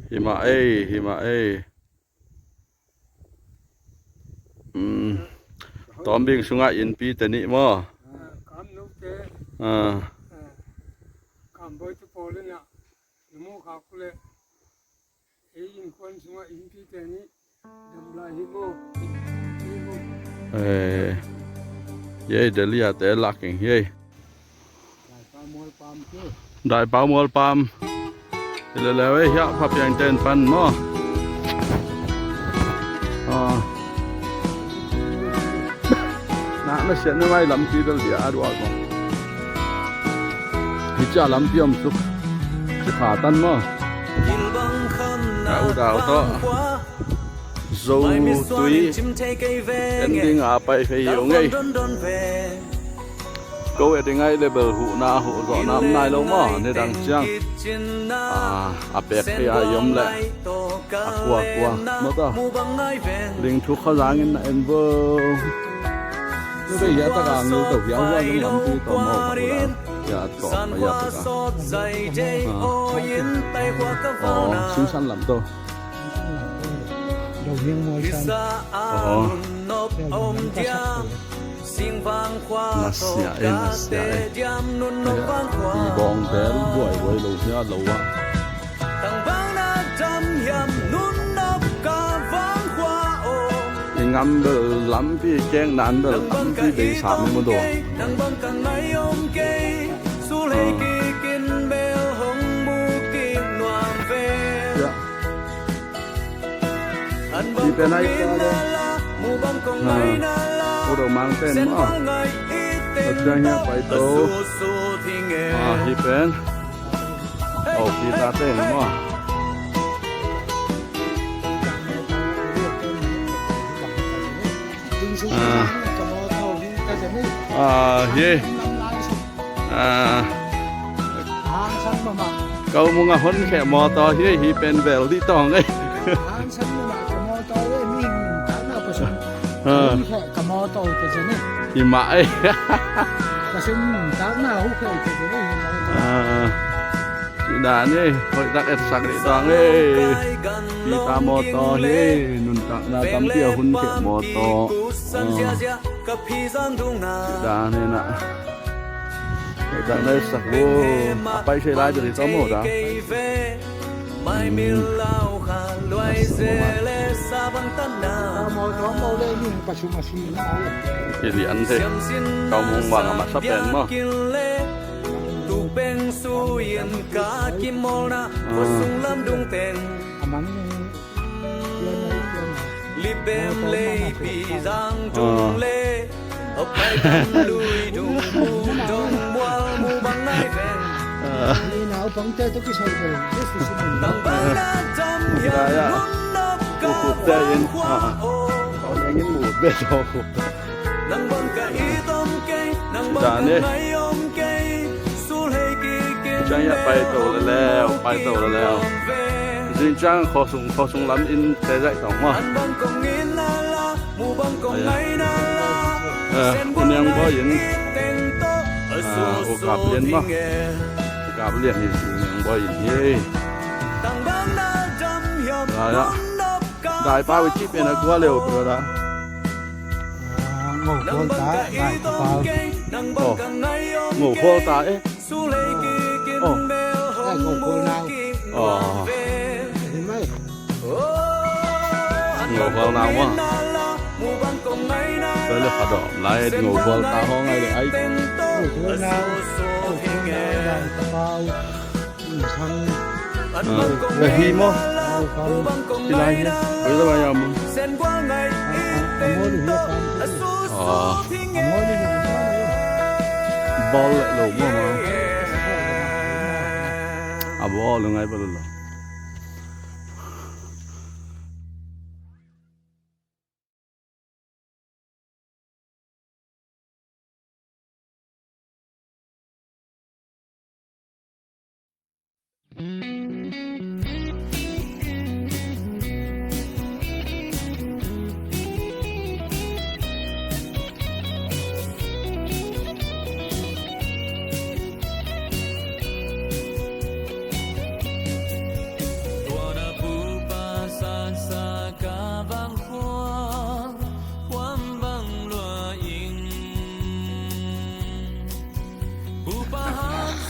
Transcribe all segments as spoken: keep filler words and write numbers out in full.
Hi mah ei, hi mah ei. Tawmbing sungah innpi te nih maw? Kambawi tu pawl in ah na muh khak uh leh ei innkuan sungah innpi te nih dam lai hi maw? Ei, Delhi a te lak ing hi ei. Daipau Mualpam. Hi leleu ei, hiah Phapiang ten pan maw? Nak na siat na ngai lampi bel dia a duak maw? Hi cia lampi om suk. Ci kha tan maw? Ka u dau tawh. Zo tui en ding a pai phei hi ung ei. Ko e ding ai le bel huhna huhzawhna om nai lo maw? Nidang ciang a pek phei a i om leh a kuakua maw ta. Lingthuk khuazang in na en vo. Nubei hiah taka ngil to hiah huah zong lampi tawm maw ka hula. Hiah tawm hiah taka. Aw, Singsan lam to. Nasiah e, nasiah e. Hi bawng bel buaibuai lo hia lo ah. I ngam bel lampi keng nan bel lampi bei sam i mu daw. Hi pen ai pa le. U Dau Mang pen maw? Pathian hiah pai to. Hi pen. Au pi ta pen maw? Hi. Kau mung a hon kheh mawtaw hi, hi pen vel dih tawng ei. Hi mah ei. Ci dan ei, hoih tak etsak dih tawng ei. Pi ta mawtaw hi, nuntakna tampi a hun kheh mawtaw. Ci dan ei na. Dak na sak vo. A pai sei lai beri tawm maw da. Kilian te. Kau mung bang a masa pen maw. Ciang hiah pai to leleu, pai to leleu. Zing ciang khuasung, khuasung lam inn te zaih tawng maw? U Niang Bawi inn. U Kap Lian maw? U Kap Lian hi, U Niang Bawi inn hi. Daipau i cih pen a kua leu kua da. Ngo Khual ta, Daipau. Ngo Khual ta eh. Ngo Khual nau maw? Tua le kha dawh lai Ngo Khual ta hong ai le ai. Hi maw? Hi lai hi. Oi la mai am. Ball le lo maw maw. A ball lo ngai ball lo.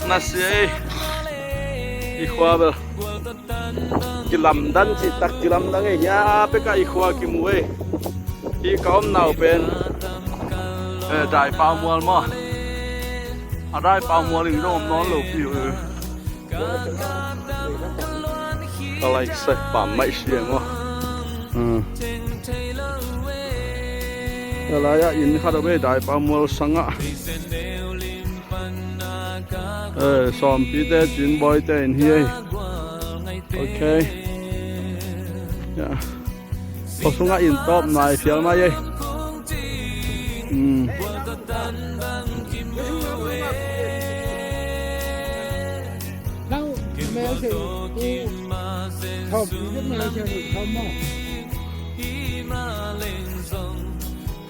Na si ei. I khua bel kilamdan cih tak kilamdang ei, hia pekah i khua kimu ei. Hi ka omna uh pen, eh, Daipau mual maw. A Daipau mual in zong om nawn lo pi uh. Ka lai sak pam mai siang aw. Hmm. Ka lai ah inn khat om ei, Daipau mual sangah. Eh, Sawmpite, Cinbawite inn hi ei. Ok. Ya. Khua sungah inn tawp nai phial mai ei. Hmm.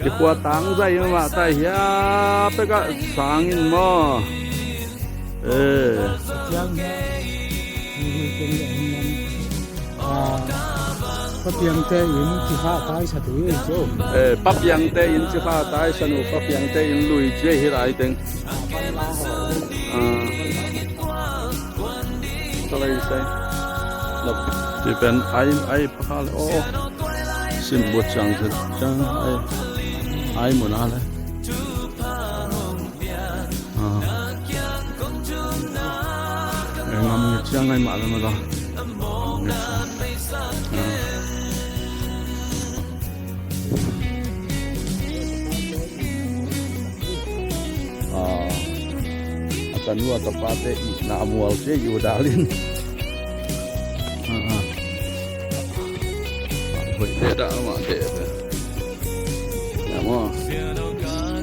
I khua tang zai mahmah ta hia, pekah sang in maw. Eh. Ciang. Ah, Pa Piangte inn cikha taisan uh hi, Joe. Eh, Pa Piangte inn cikha taisan uh, Pa Piangte inn lui ci hi lai teng. Ah. Ka lai sai. Nop. Ci pen ai, ai pakha le. Oh, oh. Sim buat ciang ciang ai. Ai mun a le. Ah. Eh, ngam ngiat ciang ai mah le mah ta. Ngam ngiat ciang. Ah. Ah. A tanu a tapate itna mual ci ei, Yudal in. Ah, ah. Hoih te dah mah te te. Nia maw.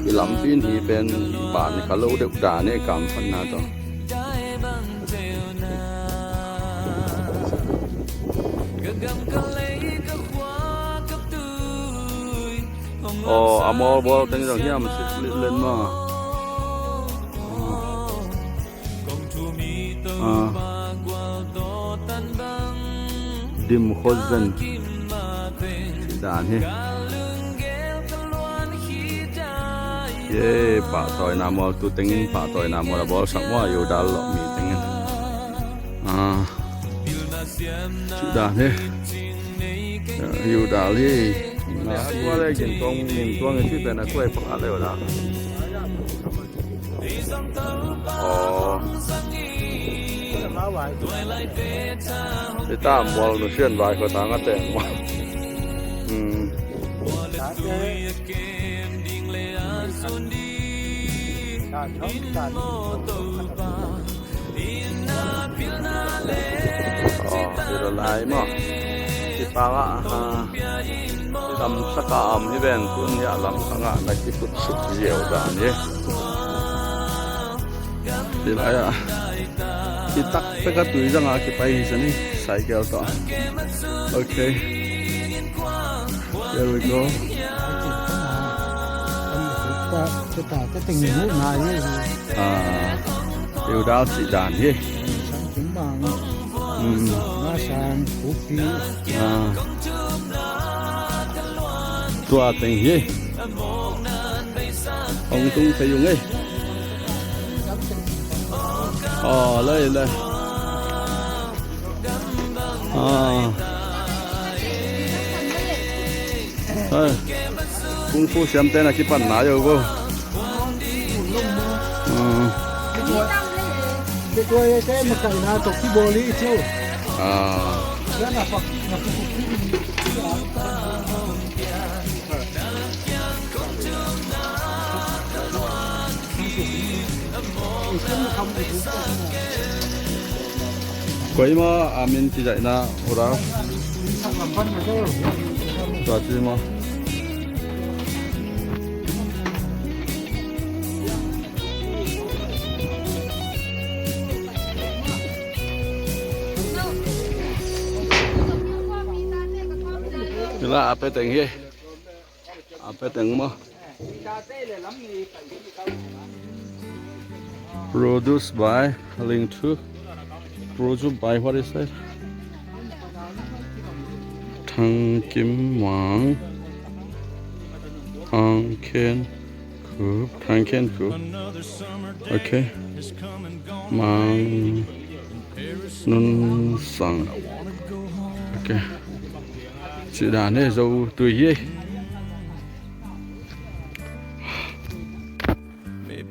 I lampi in hi pen ban ka lo deuh dan e, kam phatna tawh. Aw, a mawl bawl teng zong hiam, sik lit len maw. Ah. Dim khuat zen. Cih dan hi. Ye, pahtawina mual, tu tengin pahtawina mual a bawlsak mua, Yudal lawh mi tengin. Ah. Cih dan hi. Yudal hi. Na, a kua le gin tuang, gin tuang i cih pen a kua i pakhat le uh dah. Aw. Hita mual nu sian vai khua tang a teng maw. Hmm. Aw, hi lo lai maw. Hi pangah, ha, hi lam saka om hi ven, tun hiah lam sangah na kikut suk ziau dan hi. Hi lai ah. Hi tak pek a tui zangah kipai hi sa ni, cycle tawh. Okay. There we go. Ah, Yudal cih dan hi. Mm. Ah. Tua teng hi. Hong tung thei ung ei. Aw, lai, lai. Ah. Ai. Kung fu siamte na kipan nai uh ko. Ah. Ah. Koima a min kizaihna ura. Tua ci ma. Ila a pe teng hi. A pe teng maw. Produced by, linked to, produced by, what is that? Thang Kim Wang, Thang Ken Kup, thang khen kup. Ok. Mang Nun Sang. Ok. Cih dan hi, Zo tui hi.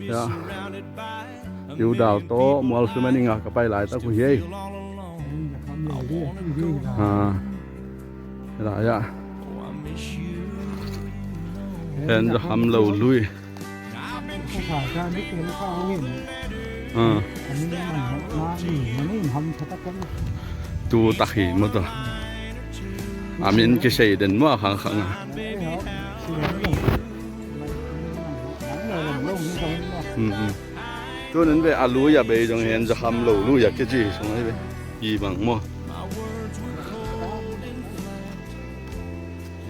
Ya. Yu dau tawh mual sum a ning a ka pai laitak uh hi. Ha. Hi lai ah. Hen za ham lo lui. Ah. Tu tak hi maw tua. A min kisei den maw khangkhang a. Mm, mm. Tun in ve a lui a bei zong hen za ham lo lui a kici sung ai ve. Hi bang maw.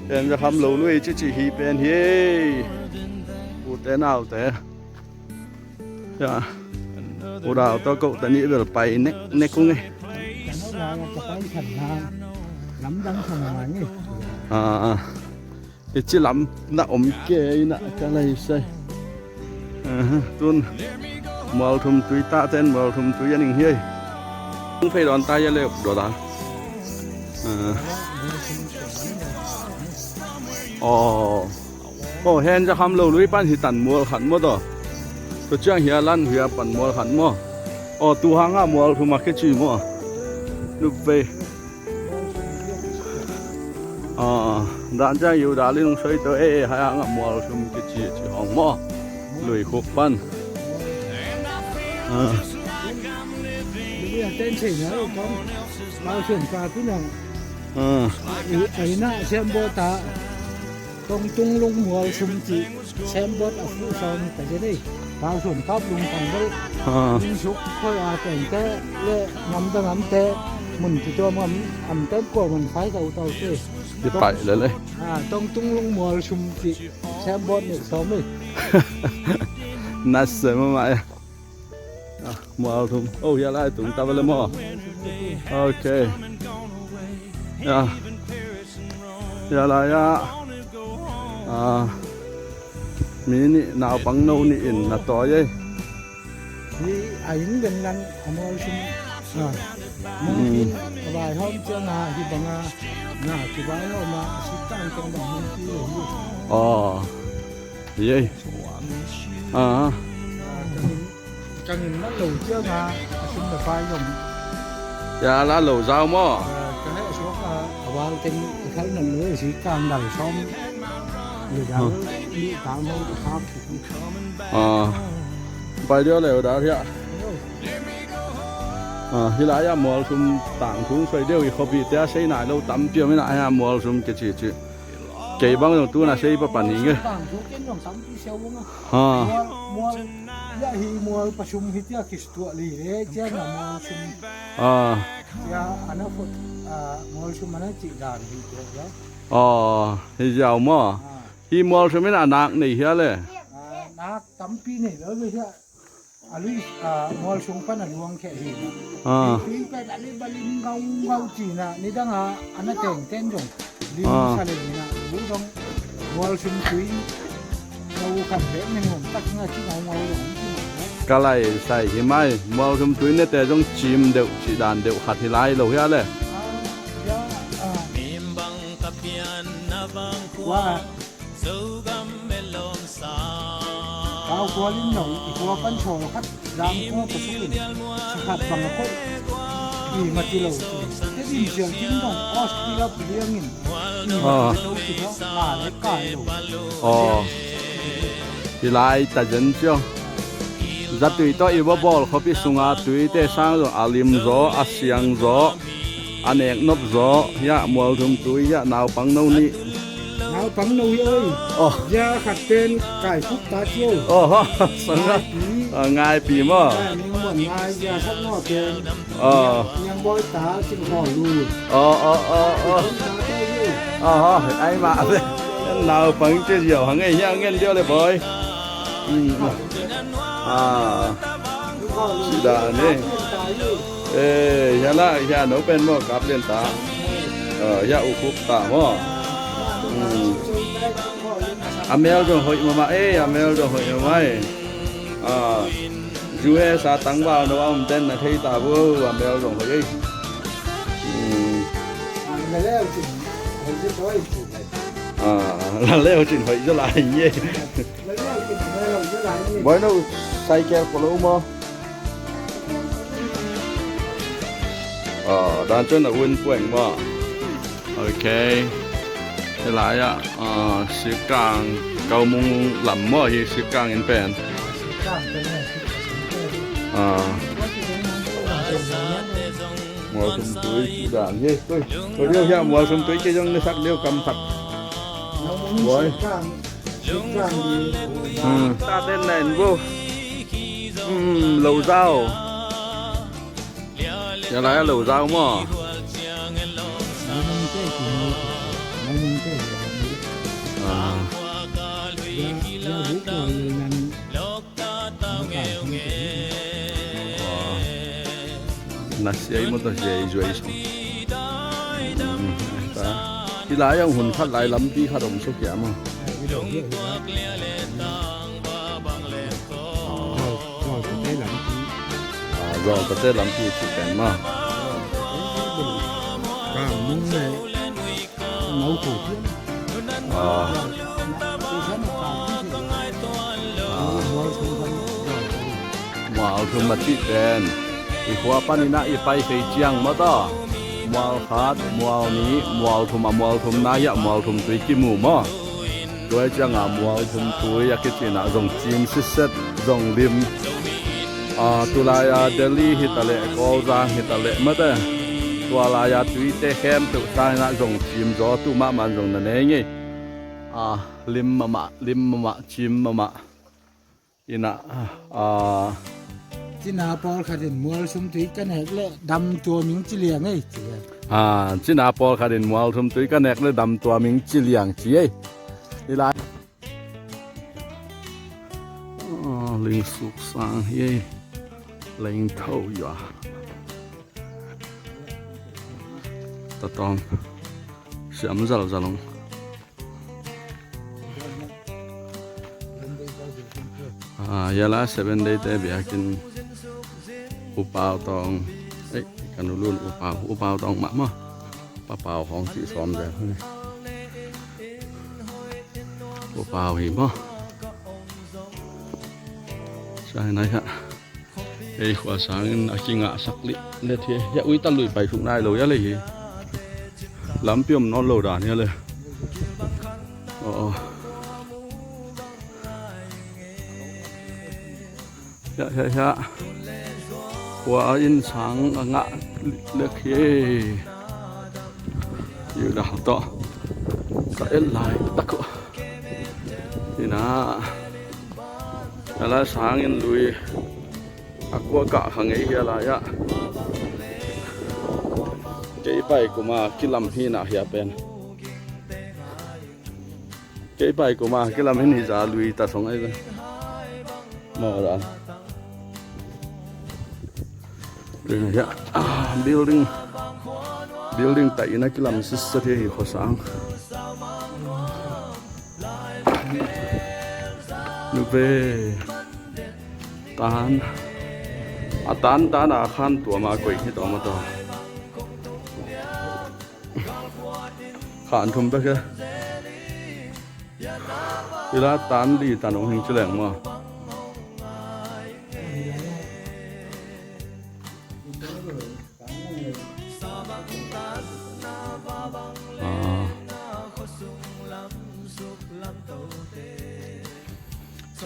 Hen za ham lo lui cici hi pen hi. U te nau te. Ya. U dau tawh ko ta nih bel pai nek nek ung e. Lamdang sama ngi. Ah, ah. I ci lam na om ke i na ka lai sai. Aha, tun mualthum tui ta ten mualthum tui a ning hi ei. Tung fei don ta ya le do da. Ah. Oh. Oh, hen za ham lo lui pan hi tan mual khat maw taw. Tua ciang hi a lan hi a pan mual khat maw. Oh, tu hang a mualthum a kici maw. Nup vei. Ah, dan ciang yu dal in hong soi to e, hai hang a mualthum kici ci hong maw. Lui khuk pan. Ah. Ten sei na lo kong. Mau sun ka pi nang. Ah. Ai na siam bo ta. Tongtung lung mual sum ci, sembot a fuh sawm ka zen ei. Pau suan kap lung tang bel. Ah. Lung suk khoi a teng te le ngam da ngam te mun ci tuam ngam am tem kua man khai tau tau te. Di pai le le. Ah, tongtung lung mual sum ci, sembot nek sawm ei. Nas se ma ma ya. Ah, mualthum. Oh, ya lai tung ta bale maw. Ok. Ya. Ya lai ya. Ah. Mi nih naupang no nih in na tawi ei. Hi a inn den lan a mualthum. Ah. Mualthum a vai hawm ciang a hi bang a na kivai hawm a a sik tang teng bang hawm ti lo hi. Oh. Hi ei. Ah. Cangin na lo ciang a, a sum na pai zong. Ya la lo zau maw. Ka heh suak a, a val teng ka thal nan lo si kang dal sawm. Li dal li tang ho ka khak. Ah. Pai deuh leu dal hiah. Ah, hi lai ah mualthum tang thung soi deuh i khuapi te a sei nai lo tampi om in ah hiah mualthum kici ci. Kei bang zong tun a sei papan hi nge. Bang thu ken zong tampi siau bang a. Ha. Mual, mual, ya hi mual pasum hi tia kis tuah li le, cia na mual sum. Ah. Cia ana fot, ah, mual sum ana cih dan hi tua ya. Ah, hi ziau maw. Ah. Hi mual sum in a nak nei hia le. Ah, nak tampi nei lo le hia. A lui, ah, mual sung pan a luang kheh hi. Ah. Tui pen a lui balim ngau ngau cina, nidang a, ana teng ten zong. Lim sa le na, bu zong mual sung tui. Ngau khat bek ning ngom tak nga ci ngau ngau zong ci ngau. Ka lai sai hi mai, mual sung tui ne te zong cim deuh, ci dan deuh khat hi lai lo hia le. Ah, ya, ah. Wa. Kau kual in no, i kua pan chaw khat, dam kua pasuk in, sakhat bang a koih, i mati lo ci. Te din sial tin dong, os ti lap liang in, i mati lo ci dong, nga le kai lo. Aw. Hi lai ta zen cio. Zatui tawh i va bawl khuapi sunga tuite sang zong a lim zaw, a siang zaw. A nek nop zaw, hiah mualthum tui, hiah naupang no nih. Naupang no hi oi. Oh. Zia khat pen kai khuk ta cio. Oh, ha, sanga. Ngaipi. Ah, ngaipi maw. Ngai, ning muan ngai, zia khat no pen. Oh. Niang bawi ta, sing khaw lu. Oh, oh, oh, oh. Kong ta te hi. Oh, oh, ai mah le. Naupang cia ziau, hang ei, hiah ngen diau le bawi. Hmm. Ah. Sida ne. Eh, hiah la, hiah no pen maw, kap lian ta. Eh, hiah u khup ta maw. A mel zong hoih mahmah ei, a mel zong hoih mahmah ei. U S a tangval no a om ten na thei ta vo, a mel zong hoih ei. La leu cin hoih zaw lai ei. Boy no, cycle ko lo maw? Dan cun a un pueng maw? Ok. Hi lai ah Sikang Kaumung lam maw hi, Sikang in pen. Mualthum tui dan hi. Koi liau hiah mualthum tui kei zong na sak liau kam sak. Boy. Taten na en vo. Lo zau. Sia lai a lo zau maw? Na sia i mawtaw sia i zuai song. Hi lai ang hun khat lai lampi khat om suk hiam a? Zawlpate lampi cih pen maw? Mualthum a cih pen i khua panin ah i pai kei ciang maw taw, mual khat, mual nih, mualthum a mualthum nai ah mualthum tui kimu maw? Tua ciangah mualthum tui a kici in ah zong cim sitset, zong lim. Tulai a Delhi hi taleh, Kawlzang hi taleh mate, tua lai a tuite khempeuh sangin ah zong cim zaw tu mahmah in zong na nei ngei. Lim mahmah, lim mahmah, cim mahmah. Ina, cina pawlkhat in mualthum tui ka nek leh damtuam ing ci liang ei ci. Cina pawlkhat in mualthum tui ka nek leh damtuam ing ci liang ci ei. I lai ling suk sang hi ei. Ling tho yua. Tatawng siam zalzal ung. Yala seven day te biakinn upau tawng. Ei, ka nulun upau, upau tawng mah maw? Papau hong cih sawm zel. Upau hi maw? Sai nai ha. Ei khua sangin a kingahsak lih let hi. Hiah uita lui pai suk nai lo hia lei hi. Lampi om nawn lo dan hia lei. Aw. Hiah, hiah, hiah. Khua in sang a ngah lih lek hi. Yuda tawh ka et lai tak uh. Ina. Ala sangin lui a kua kah kha ngei hia lai ah. Kei pai kuma kilam hi na hia pen. Kei pai kuma kilam hi ni za lui ta song ai pen. Maw dan. Tui na hia. Building. Building tai na kilam sisa te hi khosang. Nupe. Tan. A tan tan a khan tua ma koi hi tua ma tua. Khan thum bek e. Ila tan li tan ong hing ci leng ma.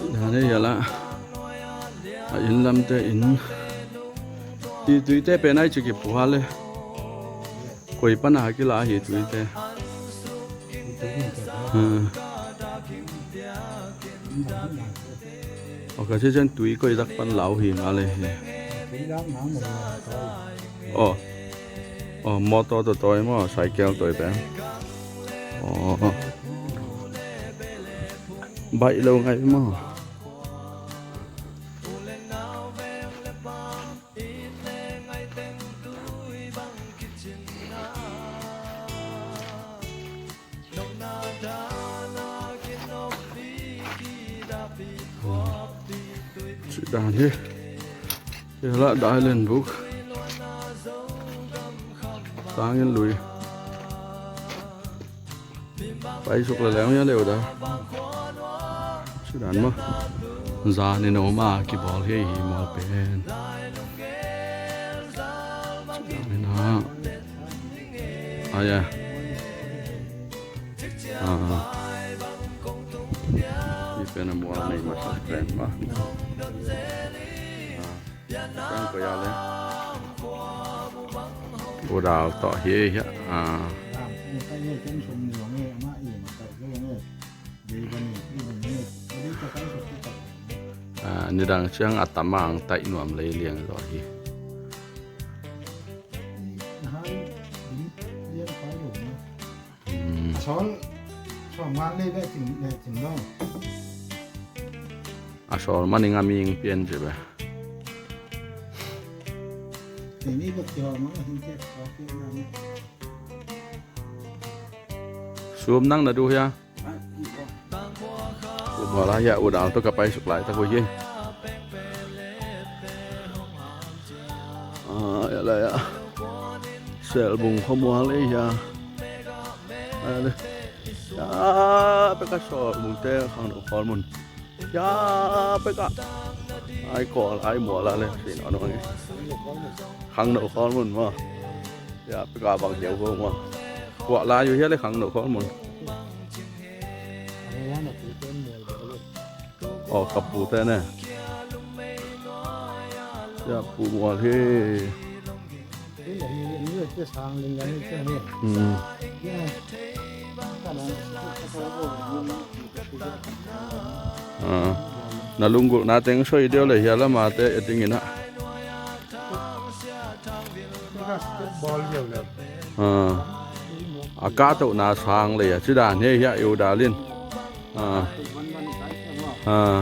Ina nei a la a inn lamte in i tuite pen ai ci kipual e. Koi pana kila hi tuite. Aw ka ci cian tui koi dak pan lau hi nga le hi. Aw. Aw, motor tawh tawi maw, cycle tawi pen. Aw. Baih lo ngai maw. Dan hi. Hi lah dai len buk. Tangin lui. Pai suk le leng hia leu da. Sudan ma. Zan in om a kibawl hi hi mual pen. Sudan in ha. Ai a. Ah. Hi pen a mual nei masa pen ma. Ah. Sang ko ya le. U Dal tawh hi hi. Ah. Ah, nidang ciang a tam ang taih nuam lei liang zaw hi. Hmm. A sawl, sawl man lei leh cin, leh cin lo. A sawl man ing a ming pian ci ba. Sum nang na duh hia? Sum hua lai hia, U Dal tawh ka pai suk lai tak uh hi. Ah, ya la ya. Selbung khua mual ei hia. Ai le. Ya, pek a Selbung te khangno khawl mun. Ya, pek a. Ai kawl, ai mual a le. Sin on on. Khangno khawl mun maw. Ya, pek a bang hiau khawl maw. Kuah lai uh hia le khangno khawl mun. Aw, ka pu te ne. Ya, pu mual hi. Hmm. Ah. Na lunggulhna teng soi deuh le hia lama te e dingin ah. Ah. A kahtohna sang lei a ci dan hi hia U Dal in. Ah. Ah.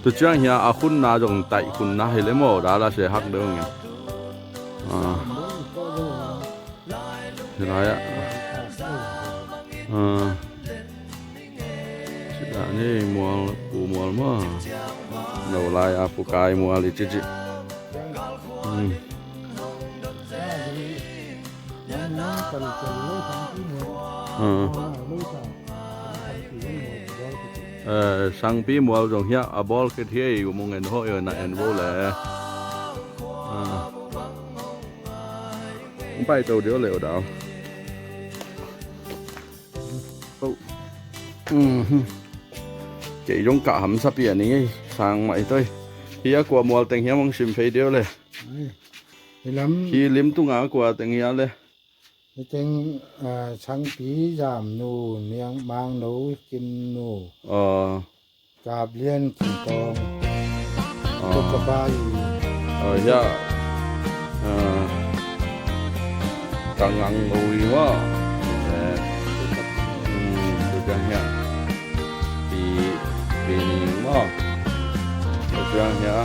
Tu ciang hia a khunna zong taih khunna hi le maw, Dal a se hak deuh ngin. Ah. Hi lai ah. Ah. Ci dan hi mual, pu mual maw. No lai a pu kai mual i ci ci. Hmm. Ah. Eh, sangpi mual zong hia a bawl khit hi ei, u mung en ho yo na en bo le. Ah. Pai to deuh le U Dal. Oh. Mhm. Kei zong ka hamsa pia ni ngei sang mai toi. Hia kua mual teng hiam hong sim phei deuh le. Ai. Hi lam. Hi lim tunga kua teng hia le. Hi teng, ah, Sangpi Zamnu, Niang Mangno Kimnu. Ah. Kap Lian Kim Tawng. Ah. Tuk ka pai. Ah, ya. Ah. Ka ngang ngui maw. Eh. Hmm, tu jang hia. Pi, pi ni maw. Tu jang hia.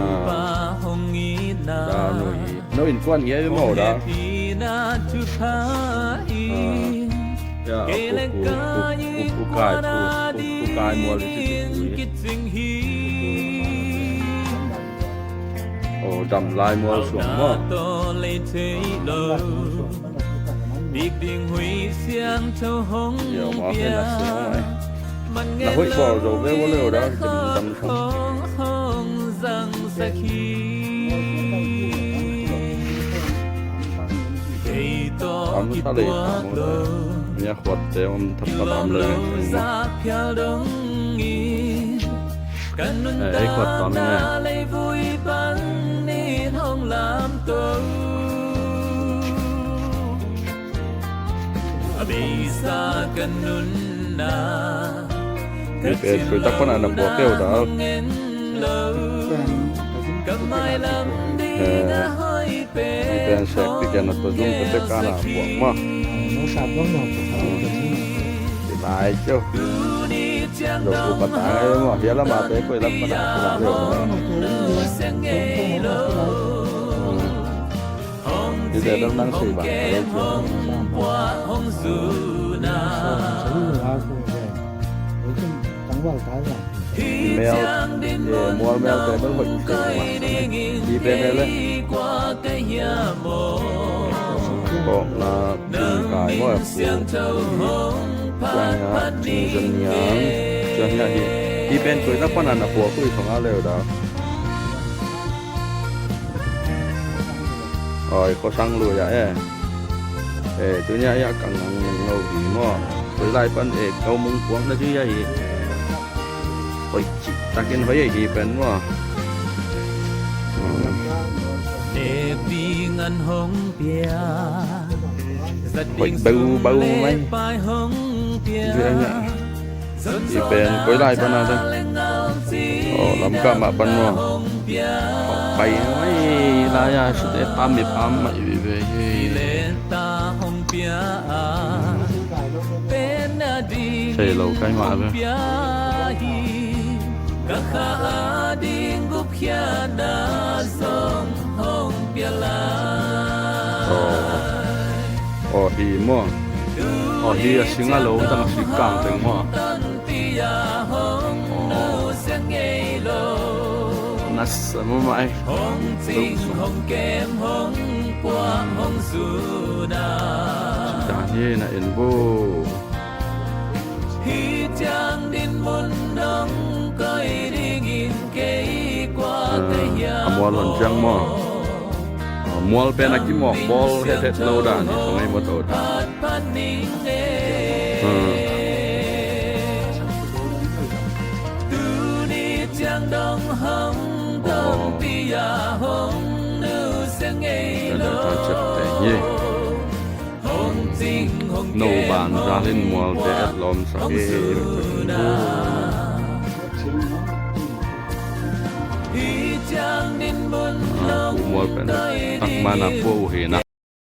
Ah. Da nui. No innkuan ngiat maw da. Ah. Ya, pu, pu, pu, pu, pu kai, pu, pu, pu kai mual i ci ci. Oh, dam lai mual suang maw. Bik ding hui siang tho hong. Yo, ma pia. Na hoih bawl zo ve vo leu da, kim dam thong. Hong zang sakhi. Kei to. Am sa lei ta mo da. Mia khuat te om thap thap am le. Lom lo za phial dong i. Kan nun ta ta lei vui pan nin hong lam to. A beisa kan nunna. Ka pen sui tak pana na buak keu dal. Ka mailam ding a hoi pen. Pen sek pi ken na to zung ka tek kana buak ma. Ti lai keu. Lo ku patang ai mo. Hia lama te koi lam pana kula leu. Ti te dam nang sui ba. Mel, eh, mual mel te bel hoih kei mah. Hi pen e le. Kawkna tung kai maw a pu. Ciang hiah tung zan niang. Ciang hiah hi. Hi pen koi na pan a na pua koi song a leu da. Oi, ko sang lui ah e. Eh, tuni ah hiah kang nang nang lo hi maw. Koi lai pan e, kau mung puang na tui ah hi. Oi, cik takin hoi ah hi pen maw. Hmm. Te pi ngan hong pia. Oi, bau, bau mai. Pai hong pia. Hi pen koi lai pan a ta. Aw, Lamka mah pan maw. Pai mai lai a, sute tam mi pam mai vive hi. Thei lo kai mah ve. Aw. Aw, hi maw. Aw, hi a sing a lo, tang a sing kang teng maw. Aw. Nasa maw mai. Hong cing, hong kem, hong puak, hong zuna. Cih dan hi na en bo. Hi ciang din mun dong koi dingin kei kua kei hiam. A mual hon ciang maw. A mual pen a kimawk bawl het het lo dan hi, kong ei maw to dan. Pat pat ning e. Hmm. Tuni ciang dong hong dong pi a hong nu se ngei lo. No ban zalin mualte et lawm sak e. Ah, mual pen tak mana pua uh hi na.